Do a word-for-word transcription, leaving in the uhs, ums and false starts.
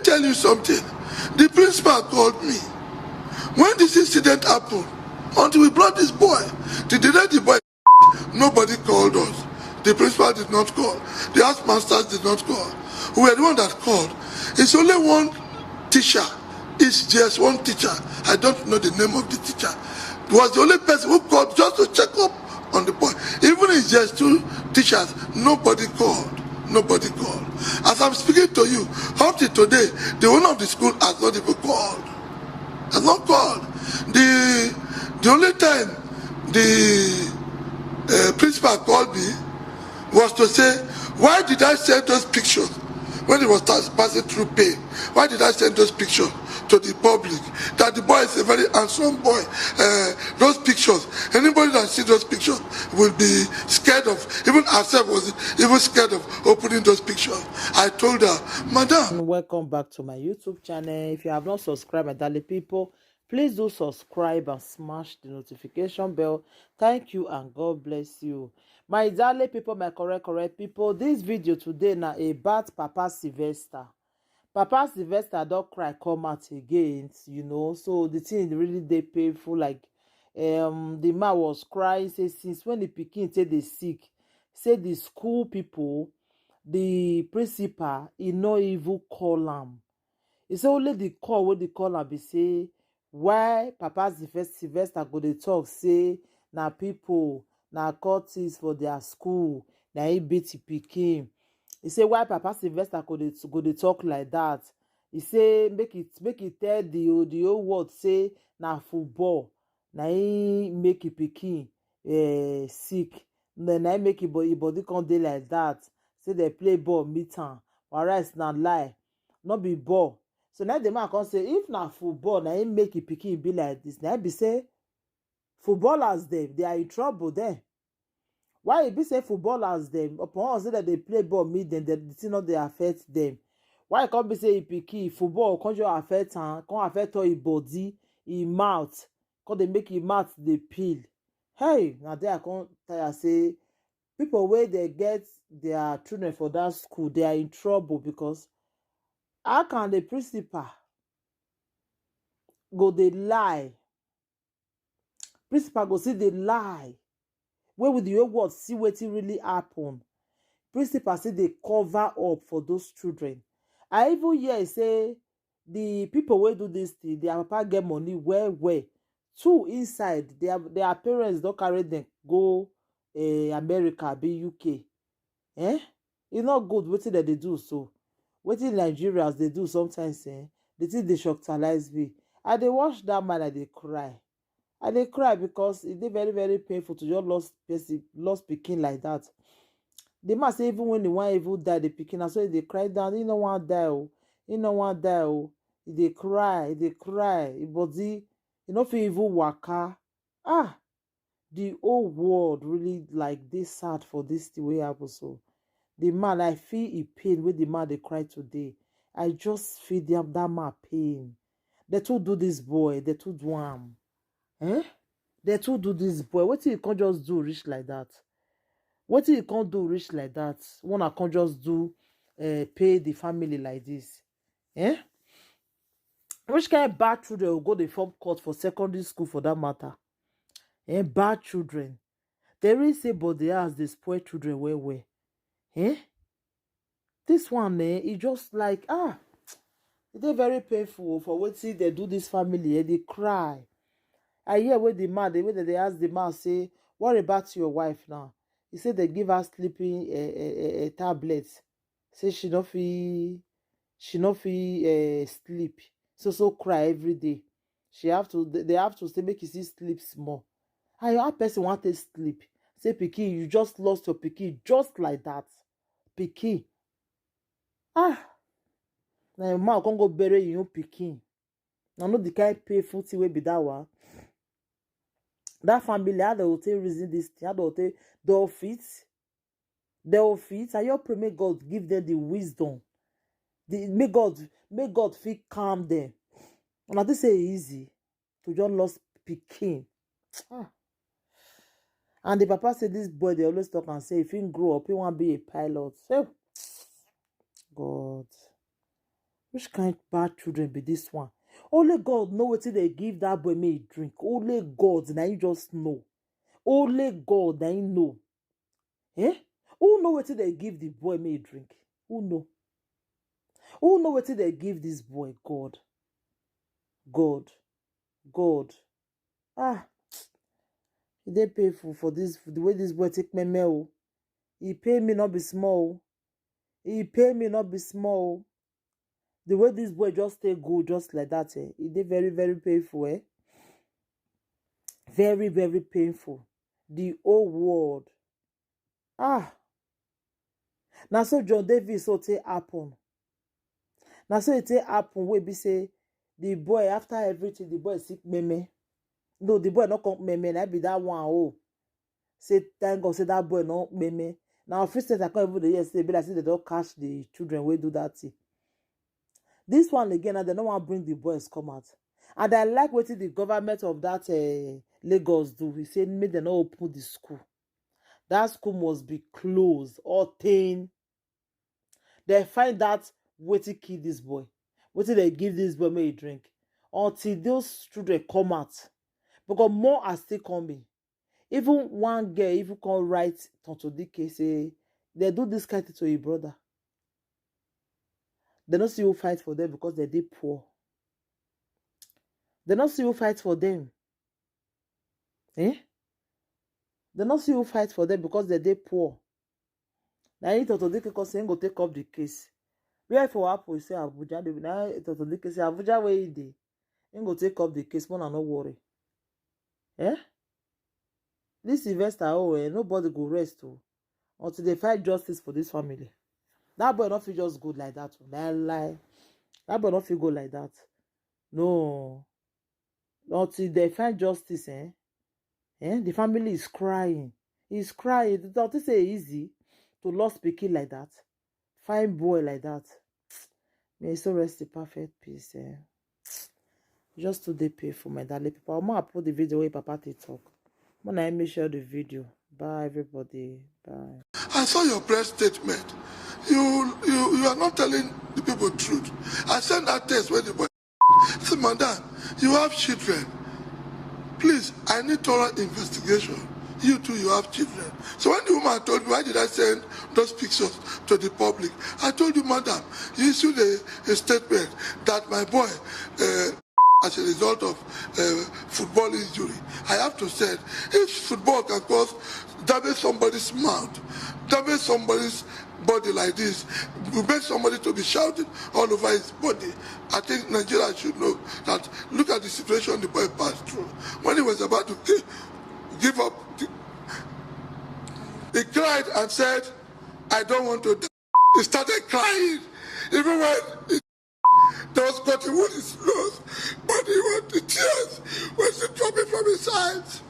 tell you something. The principal called me. When this incident happened, until we brought this boy, the day the boy, nobody called us. The principal did not call. The house masters did not call. We were the one that called. It's only one teacher. It's just one teacher. I don't know the name of the teacher. It was the only person who called just to check up on the boy. Even his just two teachers, nobody called. Nobody called. As I'm speaking to you, up to today, the owner of the school has not even called. Has not called. The the only time the uh, principal called me was to say, "Why did I send those pictures when he was passing through pain? Why did I send those pictures to the public?" That the boy is a very handsome boy. Uh, those pictures, anybody that see those pictures will be scared of. Even herself was even scared of opening those pictures. I told her, "Madam." Welcome back to my YouTube channel. If you have not subscribed, my darling people, please do subscribe and smash the notification bell. Thank you and God bless you. My darling people, my correct, correct people, this video today na about Papa Sylvester. Papa Sylvester don cry come out again, you know, so the thing really dey painful. Like, um, the man was crying, say since when the pikin take dey sick, say the school people, the principal, he no even call am. He say only the call wey dey call am be say, why Papa Sylvester go dey talk say na people, na cultists for their school, na he beat the pikin. He say why Papa Sylvester go dey go dey talk like that. He say make it make it tell the the whole world say na football, na he make the pikin uh, sick. Na na he make him body come dey like that. Say they play ball meet am. Whereas na lie, no be ball. So now the man come say if na football na him make him pikin be like this, na him be say footballers dem they are in trouble then. Why e be say footballers dem upon us say that they play ball meet dem, the thing no dey affect dem? Why e come be say e pikin football come just affect am, come affect all e body, e mouth, come dey make e mouth dey peel? Hey, na there I come tire say people wey dey get their children for that school, they are in trouble because how can the principal go dey lie? Principal go still dey lie. Wey we the whole world see wetin really happen. Principal still dey cover up for those children. I even hear say the people wey do this thing, their papa get money well well. Two inside, their their parents don carry them go uh, America, be U K. Eh? E no good wetin dem dey do so. Wetin Nigerians dey do sometimes, eh? The thing dey shocktalize me. I dey watch that man, I dey cry. I dey cry because e dey very very painful to just lost person, lost pikin like that. The man say even when he wan even die, the pikin na so he dey cry down. He no wan die o. He no wan die o. He dey cry, he dey cry. Him body, he no fit even waka. Ah, the whole world really like dey sad for this thing wey happen so. The man, I feel e pain wey the man dey cry today. I just feel the, that man pain. They too do this boy, they too do am. Eh? They too do this boy. Wetin you can't just do rich like that? Wetin you can't do rich like that? One I can't just do uh, pay the family like this. Eh? Which kind of bad children will go the form court for secondary school for that matter? Eh? Bad children. They really say but they ask they spoil children well well. Eh? This one, eh, e just like ah, e dey very painful for wetin they do this family. Eh, they cry. I hear where the man, the way that they ask the man say, "What about your wife now?" He said they give her sleeping uh, uh, uh, tablet. Say she no fit, she no fit uh, sleep. So so cry every day. She have to, they have to say make he still sleep small. And your person want to sleep. Say pikin, you just lost your pikin just like that. Pikin. Ah, na your mouth come go bury your own pikin. Na no the kind painful thing wey be that one. That family, how they will take reason this thing? How they will take do fit? They will fit. I your pray make God give them the wisdom. The make God make God feel calm them. And I think say e easy to just lost pikin. Ah. And the papa said this boy they always talk and say if he grow up, he want be a pilot. So, God. Which kind bad children be this one? Only God know wetin they give that boy make he drink. Only God na him just know. Only God na him know. Eh? Who know wetin they give the boy make he drink? Who know? Who know wetin they give this boy? God. God. God. Ah. E dey painful for this, the way this boy take meme o. He pay me not be small. He pay me not be small. The way this boy just take go just like that, eh? E dey very, very painful, eh? Very, very painful. The whole world. Ah. Na so John Davis so take happen. Na so e take happen wey be say the boy, after everything, the boy sick meme. No, the boy no come meme. Na be that one, oh. Say thank God say that boy no meme. Now Christians are come even dey hear say be like say they don catch the children wey do that thing. This one again, and they no wan bring the boys come out. And I like wetin the government of that, eh, Lagos do. He say make dem no open the school. That school must be closed or thing. They find out wetin kill this boy. Wetin they give this boy make he drink. Until those children come out. Because more are still coming. Even one girl even come write Tonto Dike say they do this kind thing to his brother. They no see who fight for them because they dey poor. They no see who fight for them. Eh? They no see who fight for them because they dey poor. Na him Tonto Dike come say him go take up the case. Where for happen? He say Abuja. They be na Tonto Dike say Abuja where he dey. Him go take up the case. Una no worry. Eh? This investor, oh, eh, nobody go rest o until they find justice for this family. That boy no fit just go like that. Oh. Lie, lie. That boy no fit go like that. No. Until they find justice, eh? Eh? The family is crying. He's crying. Don't you say easy to lost pikin like that? Fine boy like that. May his soul rest in perfect peace, eh? Just too dey painful, my darling people. I'm gonna put the video where Papa take talk. When I make sure the video. Bye, everybody. Bye. I saw your press statement. You, you, you are not telling the people truth. I sent that text when the boy said, "Madam, you have children. Please, I need thorough investigation. You too, you have children." So when the woman told me, "Why did I send those pictures to the public?" I told you, "Madam, you issued a, a statement that my boy, uh, as a result of, uh, football injury." I have to say, if football can cause damage somebody's mouth, damage somebody's body like this, you make somebody to be shouting all over his body. I think Nigeria should know that. Look at the situation the boy passed through. When he was about to gi-, give up, the, he cried and said, "I don't want to die." He started crying. Even when he, there was cotton wool in his nose, but he was, the tears was dropping from his eyes.